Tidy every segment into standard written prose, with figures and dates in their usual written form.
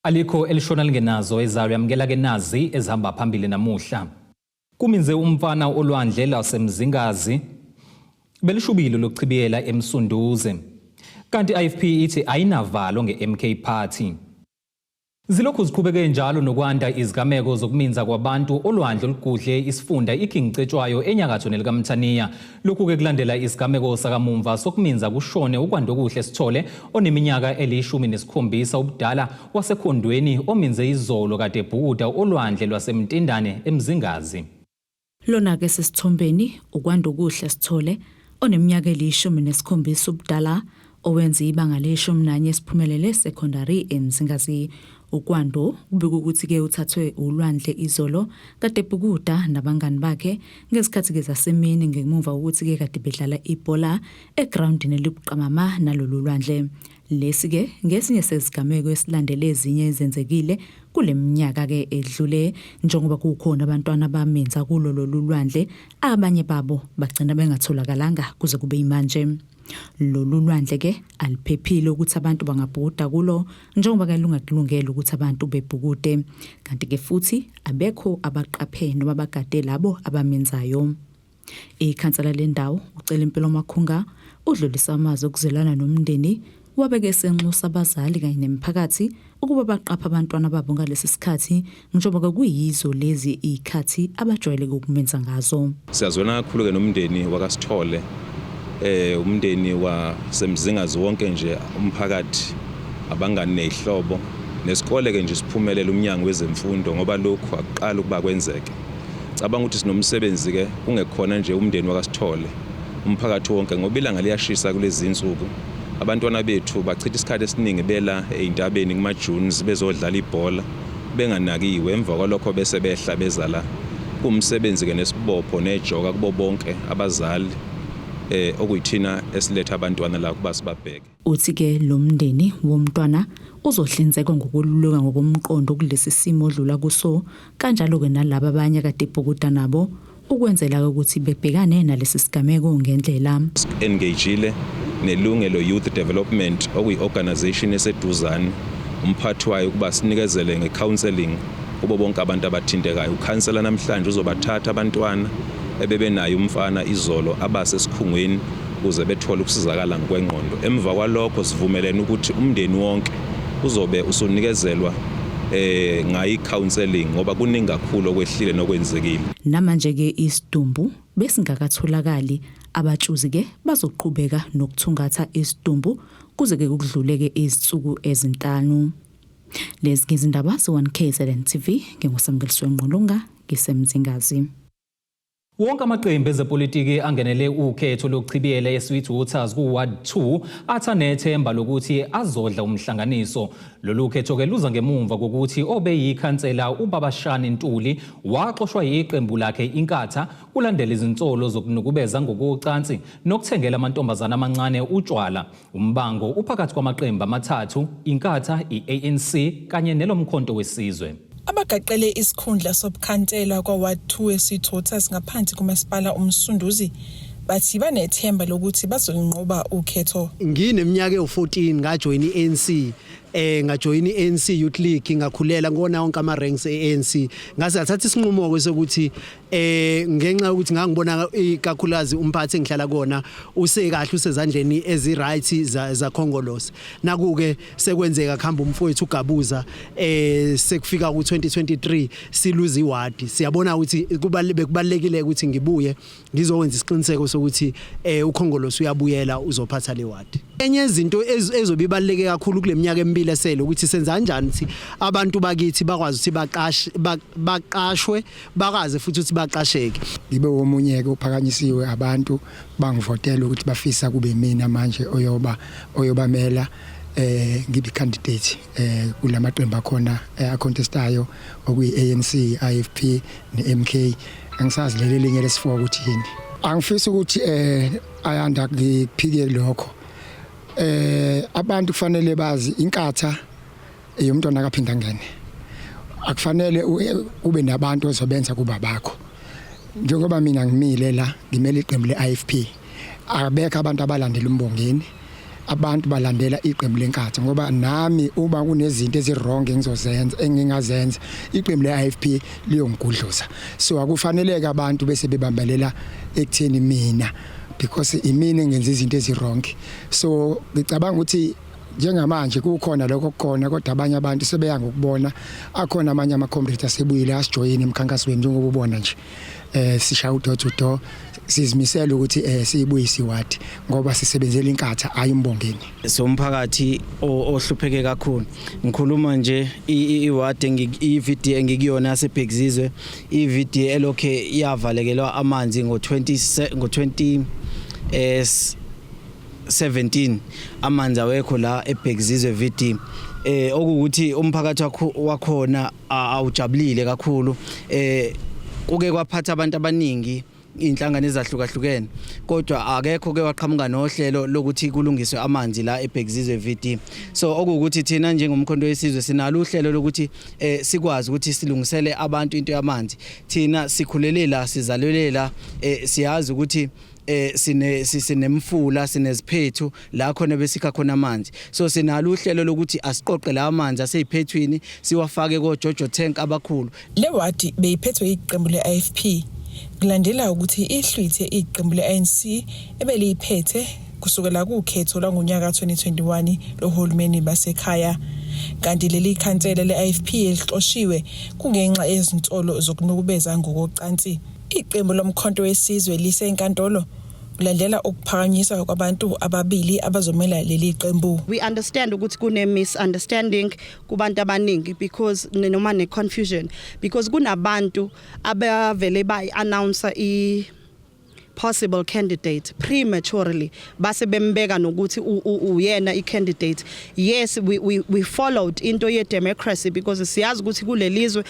Alikho elishona lingenazo ezalo yamukela ke nazi ezihamba phambili namuhla. Kuminze umfana olwandle lwaseMzingazi belishubile lokuchibiyela eMsunduze. Kanti IFP ithi ayinavalo ngeMK Party. Zilokhu ziqhubeke njalo nokwanda izigameko zokuminza kwabantu olwandle olugudle isifunda iKing Cetshwayo enyakatho nelikaMthaniya. Lokhu-ke kulandela isigameko sakamumva sokuminza kushone uKwandokuhle Sithole oneminyaka eli-17 ubudala waseKhondweni ominze izolo kade ebhukuda olwandle lwaseMtindane eMzingazi. Lona-ke sesithombeni uKwandokuhle Sithole oneminyaka eli-17 ubudala owenza ibanga le-11 esiphumelele secondary eMzingazi. UKwando kubikwa ukuthi-ke uthathwe ulwandle izolo kade ebhukuda nabangani bakhe ngezikhathi-ke zasemini ngemuva kokuthi-ke kade bedlala ibhola egrawundini elibuqamama nalolu lwandle. Lesi-ke ngesinye sezigameko esilandele ezinye ezenzekile kule minyaka-ke edlule njengoba kukhona abantwana abaminza kulo lolu lwandle abanye babo bagcina bengatholakalanga kuze kube yimanje. Lolu lwandle ke aliphephile ukuthi abantu bangabhukuda kulo njengoba ke lungakulungele ukuthi abantu bebhukude kanti ke futhi abekho abaqaphe noma abagade labo abamenzayo. Ikhansela lendawo uCelimpilo Makhunga udlulisa amazwi okuzwelana nomndeni wabeke esenxusa abazali kanye nemiphakathi ukuba baqaphe abantwana babo ngalesi sikhathi njengoba kuyizo lezi izikhathi abajwayele ukumenza ngazo. Siyazwela kakhulu ke nomndeni wakaSithole umndeni waseMzingazi wonke nje umphakathi abangani nezihlobo nesikole ke nje siphumelele umnyango wezemfundo ngoba lokhu akuqala ukuba kwenzeke. Cabanga ukuthi sinomsebenzi ke kungekhona nje umndeni wakaSithole umphakathi wonke ngoba ilanga liyashisa kulezi insuku. Abantwana bethu bachitha isikhathi esiningi bela ezintabeni kuma Junes bezodlala ibhola benganakiwe emva kwalokho bese behla beza la. Kuwumsebenzi ke nesibopho nejoka kubo bonke abazali okuyithina esiletha abantwana la kuba sibabheke. Uthi ke lo mndeni womntwana uzohlinzekwa ngokweluleka ngokomqondo kulesi simo odlula kuso kanjalo ke nalaba abanye kade ebhukuda nabo ukwenzela ukuthi bebhekane nalesi sigameko ngendlela. Engagile nelungelo Youth Development okuyi-organization eseduzane umphathi wayo ukuba sinikezele nge-counseling kubo bonke abantu abathintekayo. Ukhansela namhlanje uzobathatha abantwana ebebenayo umfana izolo abase esikhungweni ukuze bethole ukusizakala ngokwengqondo. Emva kwalokho sivumelene ukuthi umndeni wonke uzobe usunikezelwa ngayi counseling ngoba kuningi kakhulu okwehlile nokwenzekile. Namanje ke isidumbu besingakatholakali abatshuzi ke bazoqhubeka nokuthungatha isidumbu kuze ke kudluleke izinsuku ezinhlanu. Lezi ngizindaba ze-1KZN TV nginguSamkeliswe Ngqulunga ngiseMzingazi. Wonke amaqembu ezepolitiki angenele ukhetho lokuchibiyela eSweet Waters ku-Ward 2 athi anethemba lokuthi azodla umhlanganiso. Lolu khetho-ke luza ngemumva kokuthi obeyikhansela uBabashani Ntuli waxoshwa yiqembu lakhe Inkatha kulandela izinsolo zokunukubeza ngokocansi nokuthengela amantombazane amancane utshwala. Umbango uphakathi kwamaqembu amathathu, Inkatha, i-ANC kanye nelomkhonto wesizwe. Abagaqele isikhundla sobukhansela kwa-Ward 2 eSweetwaters ngaphansi kumasipala uMsunduzi bathi banethemba lokuthi bazolinqoba ukhetho. Ngineminyaka ewu-14 ngajoyina i-ANC ngajoyina i-ANC Youth League ngakhulela ngona wonke ama ranks e-ANC ngase ngathatha isinqumo ke sokuthi ngenxa yokuthi ngangibona ikakhulukazi umphathi engihlala kona usekahle usezandleni ezi right za Khongolose nakuke sekwenzeka kuhamba umfowethu uGabuza sekufika ku2023 siluza iwadi siyabona ukuthi bekubalekile ukuthi ngibuye ngizokwenza isiqiniseko sokuthi uKhongolose uyabuyela uzophatha le wadi. Enye izinto ezobibaluleke kakhulu kule minyaka emibili esele ukuthi senza kanjani ukuthi abantu bakithi bakwazi ukuthi baqashe baqashwe bakaze futhi ukuthi baqasheke. Ngibe womunye ke ophakanyisiwe abantu bangivotela ukuthi bafisa kube mina manje oyoba oyobamela ngibe candidate kulamaqembu akhona acontestayo okuyi ANC, IFP neMK. Angisazi leli linye lesi4 ukuthi yini. Angifisi ukuthi ayanda ngiphike lokho. Abantu kufanele bazi inkatha yomntwana akaphinda ngene. Akufanele ube nabantu ozobenza kuba bakho. Njengoba mina ngimile la ngimele iqembu leIFP. Abekho abantu abalandela umbongeni. Abantu balandela iqembu leNkatha ngoba nami uma kunezinto ezi-wrong engizozenza, engingazenza, iqembu le-IFP liyongigudluza. So akufaneleke abantu bese bebambelela ekutheni mina, because imina engenza izinto ezi-wrong. So ngicabanga ukuthi njengamanje kukhona lokho kukhona, kodwa abanye abantu sebeya ngokubona. Akhona amanye ama-comrades asebuyile, asijoyine emkhankasweni, njengoba ubona nje sishaya u-door to door. Sizimisela ukuthi siyibuyise iwadi ngoba sisebenzela iNkatha, hayi uMbongeni. Somphakathi ohlupheke kakhulu. Ngikhuluma nje, iwadi i-VD engikuyona yaseBhekizizwe, i-VD elokhe yavalekelwa amanzi ngo-20 ngo-20 17. Amanzi awekho la eBhekizizwe VD, okuwukuthi umphakathi wakhona awujabulile kakhulu. Kuke kwaphatha abantu abaningi, inhlangano ezahlukahlukene, kodwa akekho ke waqhamuka nohlelo lokuthi kulungiswe amanzi la eBhekizizwe VD. So okuwukuthi thina njengoMkhonto weSizwe sinalo uhlelo lokuthi sikwazi ukuthi silungisele abantu into yamanzi. Thina sikhulele la, sizalelwe la, siyazi ukuthi sinemfula, sineziphethu la khona besikha khona amanzi. So sinalo uhlelo lokuthi asiqoqe la amanzi aseyiphethwini, siwafake ko Jojo tank abakhulu. Le wadi beyiphethwe iqembu le-IFP kulandela ukuthi ihlwithe iqembu le-ANC ebeliyiphethe kusukela kukhetho lwangonyaka 2021 lohulumeni basekhaya. Kanti leli khansela le-IFP elixoshiwe kungenxa yezinsolo zokunukubeza ngokocansi. Iqembu loMkhonto weSizwe lisenkantolo kulandela ukuphakanyiswa kwabantu ababili abazomela leli qembu. We understand ukuthi kune misunderstanding kubantu abaningi because noma ne confusion, because kunabantu abavele bayi announce i possible candidate prematurely, base bembeka nokuthi uyena i candidate. Yes, we followed into ye democracy because siyazi ukuthi kulelizwe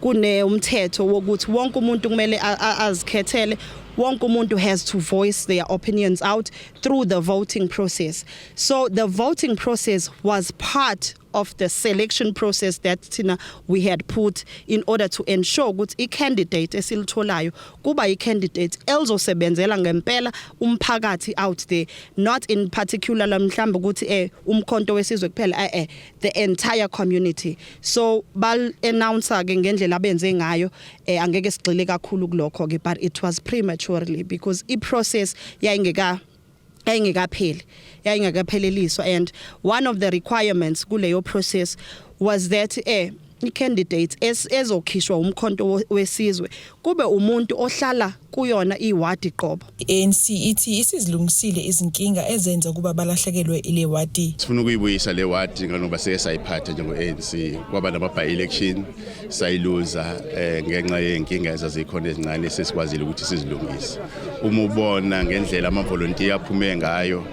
kune umthetho wokuthi wonke umuntu kumele azikhethele, wonke umuntu has to voice their opinions out through the voting process. So the voting process was part of the selection process that thina we had put in order to ensure ukuthi i-candidate esilitholayo kuba i-candidate elizosebenzela ngempela umphakathi out there, not in particular mhlawumbe ukuthi uMkhonto weSizwe kuphela, the entire community. So bal announce ke ngendlela abenze ngayo. Angeke sigxile kakhulu kulokho ke, but it was prematurely because i process yayingekapheli, yayingakapheleliswa, and one of the requirements kuleyo process was that i-candidate ezokhishwa uMkhonto weSizwe kube umuntu ohlala kuyona iwadi qobo. I-ANC ithi isizilungisile izinkinga ezenza ukuba balahlekelwe ile wadi. Sifuna ukuyibuyisa le wadi ngoba seke sayiphatha njengo-ANC, kwaba nama-by election, sayiluza ngenxa yey'nkinga ezazikhona ezincane. Sesikwazile ukuthi sizilungise. Uma ubona ngendlela amavolontiya aphume ngayo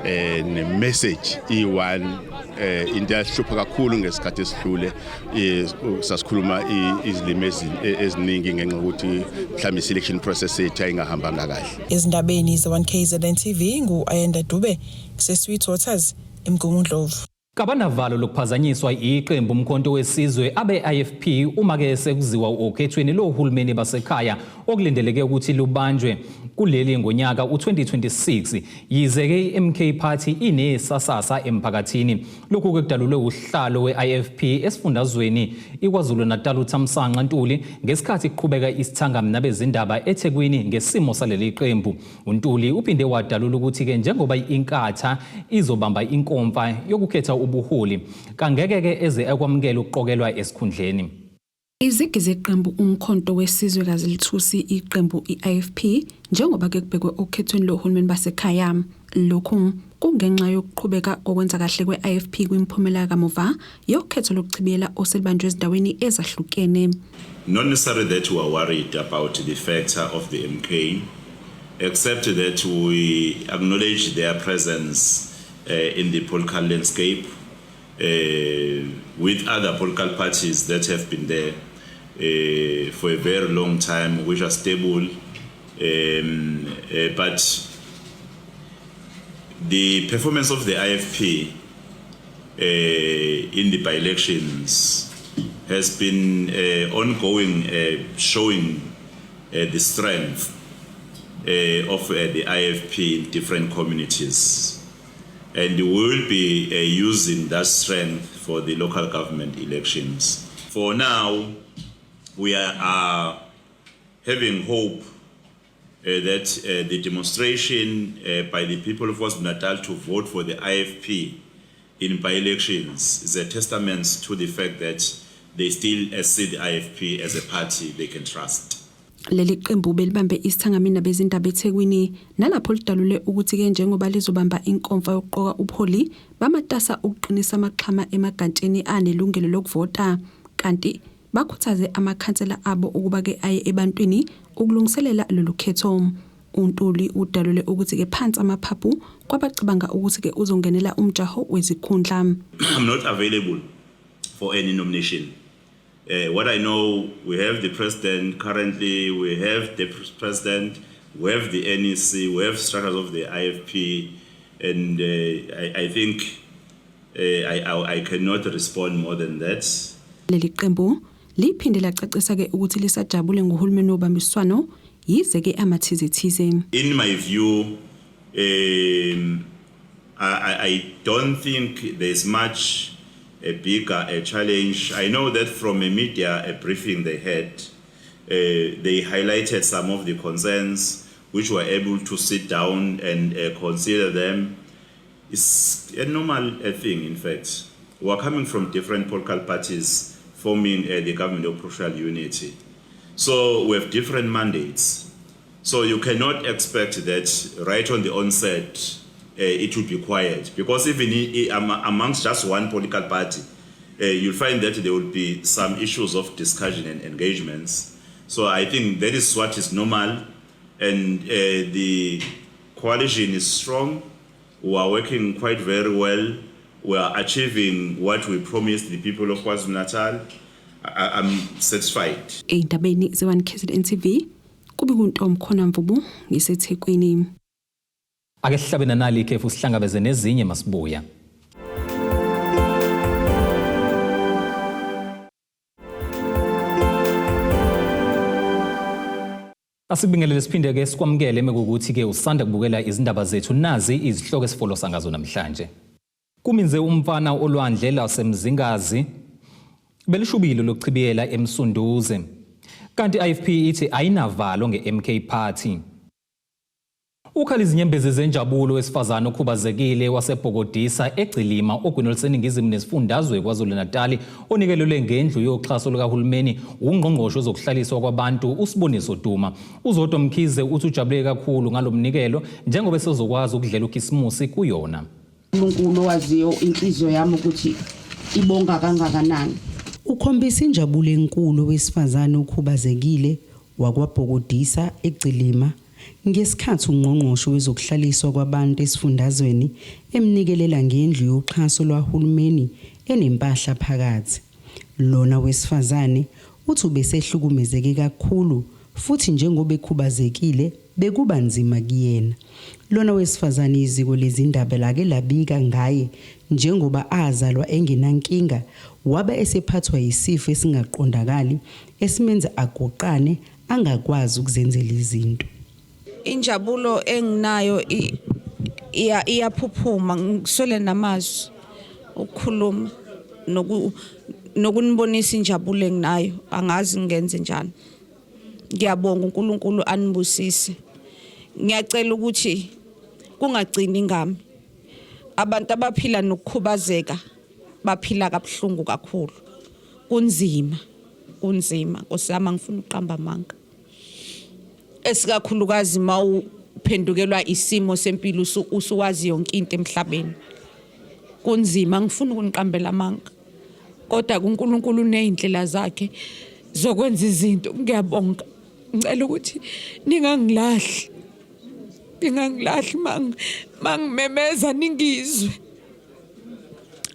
ne-message iyi-one, into yahlupha kakhulu ngesikhathi esihlule, sasikhuluma izilimi eziningi ngenxa yokuthi mhlawumbe i-selection process yethu ayingahambanga kahle. Ezindabeni ze-1 KZN TV, ngu-Ayanda Dube kuseSweetwaters, eMgungundlovu. Kabanavalo lokuphazanyiswa iqembu uMkhonto weSizwe abe-IFP uma-ke sekuziwa okhethweni lohulumeni basekhaya okulindeleke ukuthi lubanjwe kuleli ngonyaka u-2026, yize-ke i-MK Party inesasasa emphakathini. Lokhu-ke kudalulwe usihlalo we-IFP esifundazweni iKwaZulu-Natal, uThamsanqa Ntuli, ngesikhathi kuqhubeka isithangami nabezindaba eThekwini ngesimo saleli qembu. UNtuli uphinde wadalula ukuthi-ke njengoba iNkatha izobamba inkomfa yokukhetha ubuholi, kangeke-ke eze ekwamukela ukuqokelwa esikhundleni. Izigi zeqembu uMkhonto weSizwe kazilithusi iqembu i-IFP njengoba ke kubhekwe okhethweni lohulumeni basekhaya. Lokhu kungenxa yokuqhubeka kokwenza kahle kwe-IFP kwimiphumela kamuva yokhetho lokuchibiyela oselubanjwe ezindaweni ezahlukene. Not necessarily that we are worried about the factor of the MK, except that we acknowledge their presence in the political landscape with other political parties that have been there for a very long time, which are stable. But the performance of the IFP in the by-elections has been ongoing, showing the strength of the IFP in different communities. And we will be using that strength for the local government elections. For now, we are having hope that the demonstration by the people of KwaZulu-Natal to vote for the IFP in by-elections is a testament to the fact that they still see the IFP as a party they can trust. Leli qembu belibambe isithangamini nabezindaba eThekwini, nalapho lidalule ukuthi-ke njengoba lizobamba inkomfa yokuqoka ubuholi, bamatasa ukuqinisa amaxhama emagantsheni anelungelo lokuvota, kanti bakhuthaze amakhansela abo ukuba-ke aye ebantwini ukulungiselela lolu khetho. UNtuli udalule ukuthi-ke phansi amaphaphu kwabacabanga ukuthi-ke uzongenela umjaho wezikhundla. I'm not available for any nomination. What I know, we have the president currently, we have the president, we have the NEC, we have structures of the IFP, and I think I cannot respond more than that. Leli qembu liphinde lacacisa-ke ukuthi lisajabule ngohulumeni wobambiswano, yize-ke amathizethize. In my view, I don't think there's much a bigger a challenge. I know that from a media a briefing they had, they highlighted some of the concerns which were able to sit down and consider them. It's a normal thing, in fact. We are coming from different political parties forming the government of provincial unity. So we have different mandates. So you cannot expect that right on the onset it will be quiet, because even amongst just one political party, you'll find that there will be some issues of discussion and engagements. So I think that is what is normal, and the coalition is strong. We are working quite very well. We are achieving what we promised the people of KwaZulu-Natal. I'm satisfied. Ey'ndabeni ze-1 KZN TV, kube kuntomkhona Mvubu, ngiseThekwini. Ake sihlabe nanali ikhefu, sihlangabeze nezinye masibuya. Asikubingelele siphinde ke sikwamukele mekukuthi ke usanda kubukela izindaba zethu. Nazi izihloko esifolosa ngazo namhlanje. Kuminze umfana olwandle laseMzingazi, belishubile lokuchibiyela eMsunduze. Kanti IFP ithi ayinavalo ngeMK Party. Ukhala izinyembezi zenjabulo wesifazane okhubazekile waseBhokodisa eGcilima ogwini oluseningizimu nesifundazwe KwaZulu-Natal onikelelwe ngendlu yoxhaso lukahulumeni ungqongqoshe wezokuhlaliswa kwabantu uSiboniso Duma. UZodwa Mkhize uthi ujabule kakhulu ngalomnikelo njengoba esezokwazi ukudlela uKhisimusi kuyona. uNkulunkulu waziyo inhliziyo yami ukuthi ibonga kangakanani. Ukhombisa injabulo enkulu wesifazane okhubazekile wakwaBhokodisa eGcilima ngesikhathi ungqongqoshe wezokuhlaliswa kwabantu esifundazweni emnikelela ngendlu yoxhaso lwahulumeni enempahla phakathi. Lona wesifazane uthi ubesehlukumezeke kakhulu futhi njengoba ekhubazekile bekuba nzima kuyena. Lona wesifazane iziko lezindaba lake labika ngaye njengoba azalwa engenankinga, wabe esephathwa yisifo esingaqondakali esimenza agoqane angakwazi ukuzenzela izinto. Injabulo enginayo iyaphuphuma, ngiswele namazwi ukukhuluma nokunibonisa injabulo enginayo, angazi ngenze njani. Ngiyabonga uNkulunkulu anibusise. Ngiyacela ukuthi kungagcini ngami. Abantu abaphila nokukhubazeka baphila kabuhlungu kakhulu. Kunzima, kunzima. Nkosi yami, angifuni ukuqamba amanga. Esikakhulukazi mawuphendukelwa isimo sempilo usuwazi yonke into emhlabeni. Kunzima, angifuni ukuniqambela amanga. Kodwa uNkulunkulu unezindlela zakhe zokwenza izinto. Ngiyabonga. Ngicela ukuthi ningangilahli. Ningangilahli mangimemeza ningizwe.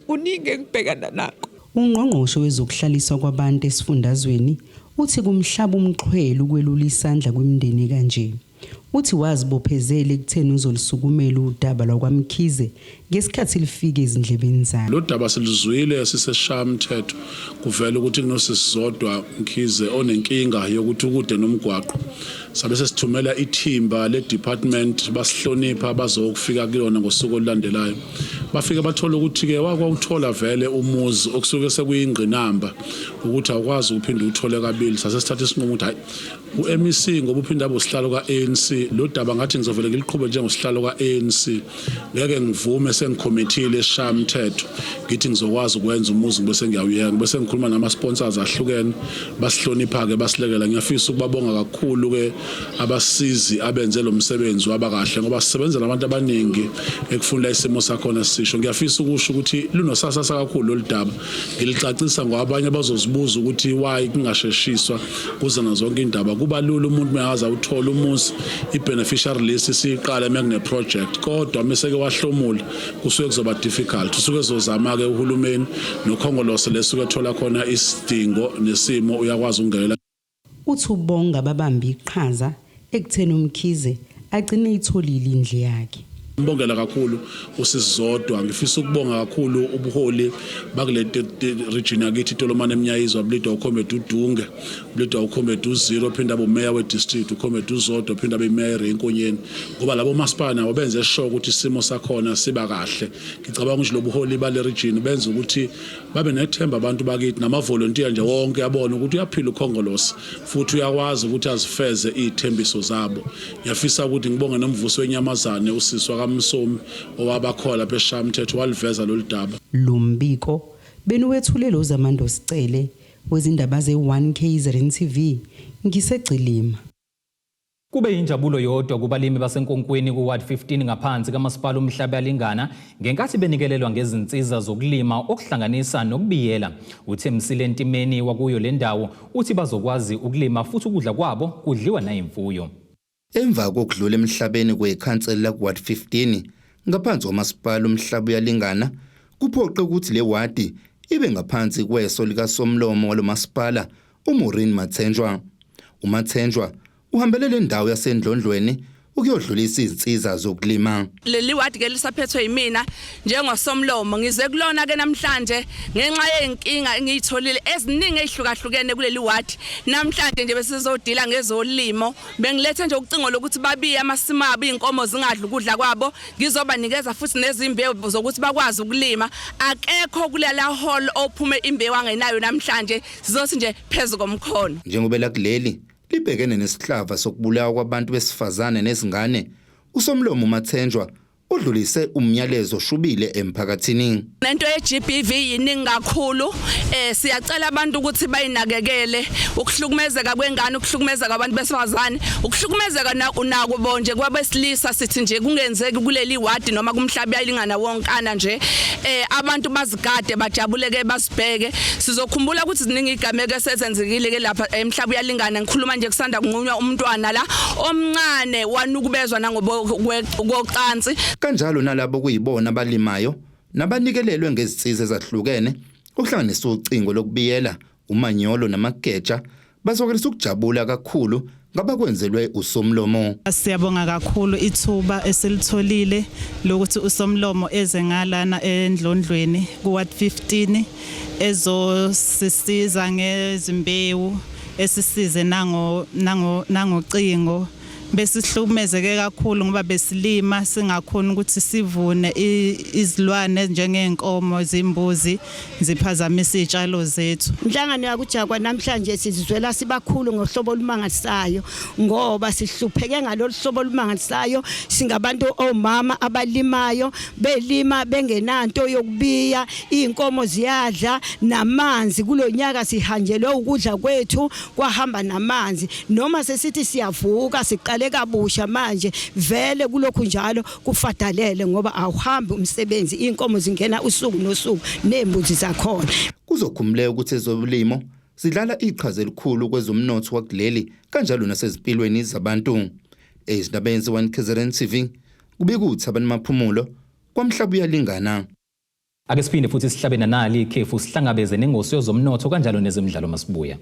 Kuningi engibhekana nakho. Ungqongqoshe wezokuhlaliswa kwabantu esifundazweni uthi kumhlaba umxhwele ukwelula isandla kwimindeni kanje. Uthi wazibophezela ekutheni uzolisukumela udaba lwakwaMkhize ngesikhathi lifike ezindlebeni zakhe. Lo daba siluzwile siseshaya umthetho, kuvela ukuthi kunosisizodwa Mkhize onenkinga yokuthi ukude nomgwaqo. Sabe sesithumela ithimba le-department, basihlonipha, bazokufika kuyona ngosuku olulandelayo. Bafike bathola ukuthi-ke wakwawuthola vele umuzi, okusuke sekuyingqinamba ukuthi awukwazi ukuphinde uthole kabili. Sase sithatha isinqumo ukuthi hhayi, u-MEC ngoba uphinde abe usihlalo ka-ANC, lo daba ngathi ngizovele ngiliqhube njengosihlalo ka-ANC. Ngeke ngivume sengikhomithile esishayamthetho ngithi ngizokwazi ukwenza umuzi ngibe sengiyawuyeka, ngibe sengikhuluma nama-sponsors ahlukene, basihlonipha-ke, basilekela. Ngiyafisa ukubabonga kakhulu-ke abasizi abenze lo msebenzi waba kahle, ngoba sisebenzela abantu abaningi ekufunda isimo sakhona sisho. Ngiyafisa ukusho ukuthi lunosasasa kakhulu lolu daba, ngilicacisa ngoba abanye bazozibuza ukuthi why kungasheshiswa kuze na zonke indaba. Kuba lula umuntu mengaze awuthola umuzi, i-beneficiary list siyiqala uma kune-project, kodwa meseke wahlomula kusuke kuzoba difficult. Usuke ezozama-ke uhulumeni nokhongolose lesuke ethola khona isidingo nesimo, uyakwazi ukungenela. Uthi ubonga ababambe iqhaza ekutheni uMkhize agcine eyitholile indlu yakhe. Ngibongela kakhulu uSisizodwa, ngifisa ukubonga kakhulu ubuholi bakule region yakithi iTolomane eMnyayizwa, bulidwa uComrade uDunge, bulidwa uComrade uZero, phinda abe umeya we-district uComrade uZodwa, phinda abe imeya eRenkonyeni, ngoba labo masipala nabo benze sure ukuthi isimo sakhona siba kahle. Ngicabanga ukuthi lobuholi bale region benza ukuthi babe nethemba abantu bakithi, namavolontiya nje wonke abone ukuthi uyaphila uKhongolose futhi uyakwazi ukuthi azifeze iy'thembiso zabo. Ngiyafisa ukuthi ngibonge nomvusi wenyamazane usisi wakaMsomi owabakhona lapha eShayamthetho waliveza lolu daba. Lo mbiko beniwethulelwe uZamando Sicele wezindaba ze-1 KZN TV ngiseGcilima. Kube yinjabulo yodwa kubalimi baseNkonkweni ku-Ward 15 ngaphansi kaMasipala uMhlabuyalingana ngenkathi benikelelwa ngezinsiza zokulima okuhlanganisa nokubiyela. UThembisile Ntimeni wakuyo le ndawo uthi bazokwazi ukulima futhi ukudla kwabo kudliwa nayimfuyo. Emva kokudlula emhlabeni kwekhansela laku-Ward 15 ngaphansi kwaMasipala uMhlabuyalingana, kuphoqe ukuthi le wadi ibe ngaphansi kweso likasomlomo walo masipala uMaureen Mathenjwa. UMathenjwa uhambele le ndawo yaseNdlondlweni ukuyodlulisa izinsiza zokulima. Leli wadi ke lisaphethwe yimina njengosomlomo. Ngize kulona ke namhlanje ngenxa yezinkinga engiyitholile eziningi ezihlukahlukene kuleli wadi. Namhlanje nje besizodila ngezolimo. Bengilethe nje ucingo lokuthi babiye amasimu abo, izinkomo zingadli ukudla kwabo. Ngizobanikeza futhi nezimbewu zokuthi bakwazi ukulima. Akekho kulela hall ophume imbewu angenayo namhlanje. Sizothi nje phezu komkhono. Njengoba elakuleli libhekene nesihlava sokubulawa kwabantu besifazane nezingane, uSomlomo uMathenjwa udlulise umyalezo oshubile emphakathini. Lento ye-GBV yiningi kakhulu, siyacela abantu ukuthi bayinakekele. Ukuhlukumezeka kwengane, ukuhlukumezeka kwabantu besifazane, ukuhlukumezeka nako nje kwabesilisa, sithi nje kungenzeki kuleli wadi noma kumhlabuyalingana wonkana nje. Abantu bazigade, bajabuleke, basibheke. Sizokhumbula ukuthi ziningi igameko esezenzekile ke lapha emhlabuyalingana. Ngikhuluma nje kusanda kunqunywa umntwana la omncane, wanukubezwa nangokocansi. Kanjalo nalabo kuyibona abalimayo nabanikelelwe ngezinsiza ezahlukene ukuhlanganisa ucingo lokubiyela, umanyolo namageja, bazwakalisa ukujabula kakhulu ngabakwenzelwe usomlomo. Siyabonga kakhulu ithuba esilitholile lokuthi usomlomo eze ngalana eNdlondlweni ku-Ward 15 ezosisiza ngezimbewu, esisize nango nango nangocingo. Besihlukumezeke kakhulu ngoba besilima singakhoni ukuthi sivune, izilwane njengey'nkomo, izimbuzi ziphazamisa iy'tshalo zethu. Inhlangano yakujakwa namhlanje sizizwela sibakhulu ngohlobo olumangalisayo, ngoba sihlupheke ngalolu hlobo olumangalisayo. Singabantu omama abalimayo, belima bengenanto yokubiya, iy'nkomo ziyadla namanzi. Kulo nyaka sihanjelwe ukudla kwethu kwahamba namanzi. Noma sesithi siyavuka siqale kabusha manje, vele kulokhu njalo kufadalele ngoba awuhambi umsebenzi, iy'nkomo zingena usuku nosuku ney'mbuzi zakhona. Kuzokhumbuleka ukuthi ezolimo zidlala iqhaza elikhulu kwezomnotho wakuleli kanjalo nasezimpilweni zabantu. Ezindabeni ze-1 KZN TV kubika uThabani Maphumulo kwaMhlabuyalingana. Ake siphinde futhi sihlabe nanali ikhefu, sihlangabeze nengosi yozomnotho kanjalo nezemidlalo masibuya.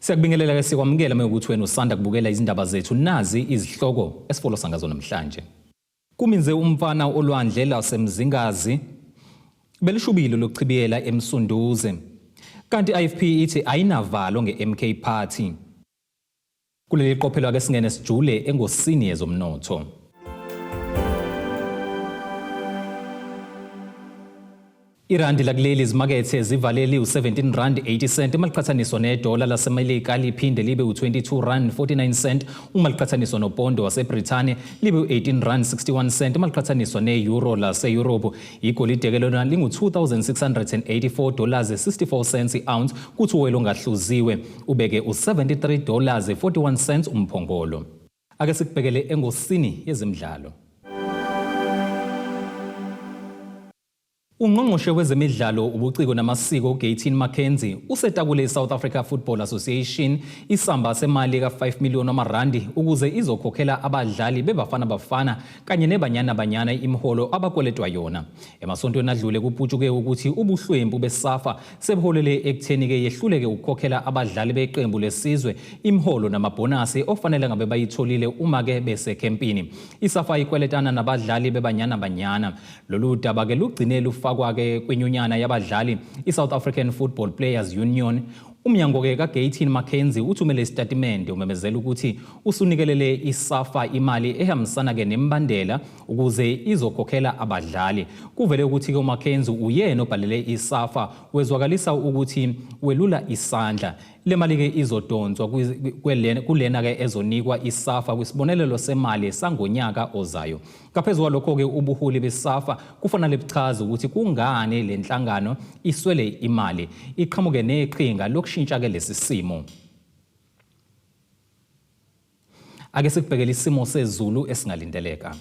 Siyakubingelela ke sikwamukela mewukuthi wena usanda kubukela izindaba zethu. Nazi izihloko esifolosa ngazo namhlanje. Kuminze umfana olwandle laseMzingazi. Belishubile lokuchibiyela eMsunduze. Kanti IFP ithi ayinavalo ngeMK Party. Kuleli qophelo ake singene sijule engosini yezomnotho. Irandi lakuleli izimakethe zivalele u-17 rand 80 cent uma liqhathaniswa nedola laseMelika liphinde libe u-22 rand 49 cent uma liqhathaniswa nopondo waseBrithani libe u-18 rand 61 cent uma liqhathaniswa ne-euro lase-Europe. Igolide ke lona lingu-2684 dollars 64 cents i-ounce kuthi uwoyela ongahluziwe ubeke u-73 dollars 41 cents umphongolo. Ake sikubhekele engosini yezemidlalo. Ungqongqoshe wezemidlalo, ubuciko namasiko uGayton McKenzie usetakule iSouth Africa Football Association isamba semali ka-5 million wamarandi ukuze izokhokhela abadlali beBafana Bafana kanye neBanyana Banyana imiholo abakweletwa yona. Emasontweni adlule kuputshuke ukuthi ubuhlwempu beSAFA sebuholele ekutheni-ke yehluleke ukukhokhela abadlali beqembu lesizwe imiholo namabhonasi ofanele ngabe bayitholile uma-ke besekhempini. ISAFA ikweletana nabadlali beBanyana Banyana. Lolu daba ke lugcine lufakwa ke kwinyunyana yabadlali iSouth African Football Players Union. Umnyango ke kaGayton McKenzie uthumele isitatimende umemezela ukuthi usunikelele iSAFA imali ehambisana ke nemibandela ukuze izokhokhela abadlali. Kuvele ukuthi ke uMcKenzie uyena obhalele iSAFA wezwakalisa ukuthi welula isandla. Le mali ke izodonswa kulena ke ezonikwa iSAFA kwisibonelelo semali sangonyaka ozayo. Ngaphezu kwalokho-ke ubuholi beSAFA kufanele buchaze ukuthi kungani le nhlangano iswele imali, iqhamuke neqhinga lokushintsha-ke lesi simo. Ake sikubhekele isimo sezulu esingalindeleka.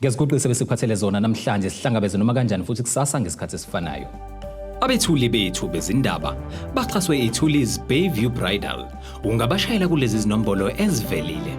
Ngeziguqise besikuphathele zona namhlanje sihlangabeze noma kanjani futhi kusasa ngesikhathi esifanayo. Abethuli bethu bezindaba baxhaswe iThulis Bayview Bridal. Ungabashayela kulezi zinombolo ezivelile.